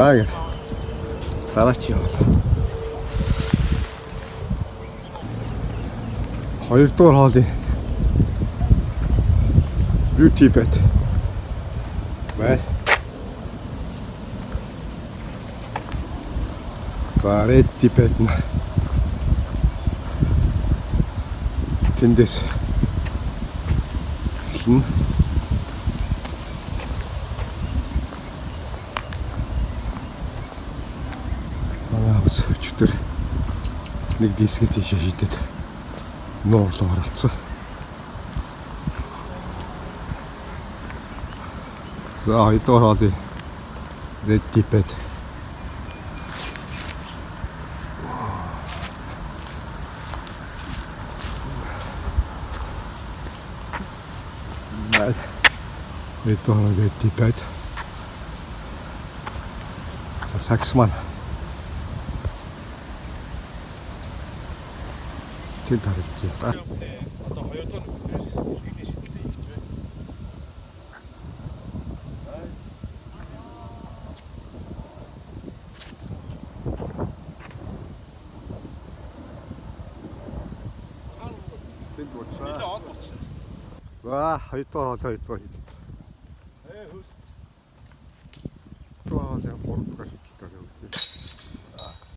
Аа. Дараач явал. Хоёрдугаар хоолын Beauty bed. Бай. За Red bed нь тэндээс эхэлнэ. Манай ус өчигдөр нэг дисгээ тийшээ шидэд нуурлуу оролцсон. За хоёрдугаар хоолын Red Bed. Хоёрдугаар Red Bed. За сакс маань тэнд харагдаж байна. Одоо хоёр дахь нүднээс бэлтгэлийн шидэлтэй хийж байна. Тэнд болчихоо. Нилээ од болчихсон. За хоёрдугаар хоол хоёрдугаар шидэлт. Ээ хөөс. Хоёрдугаар хоолын гуравдугаар шидэлт явагдаж.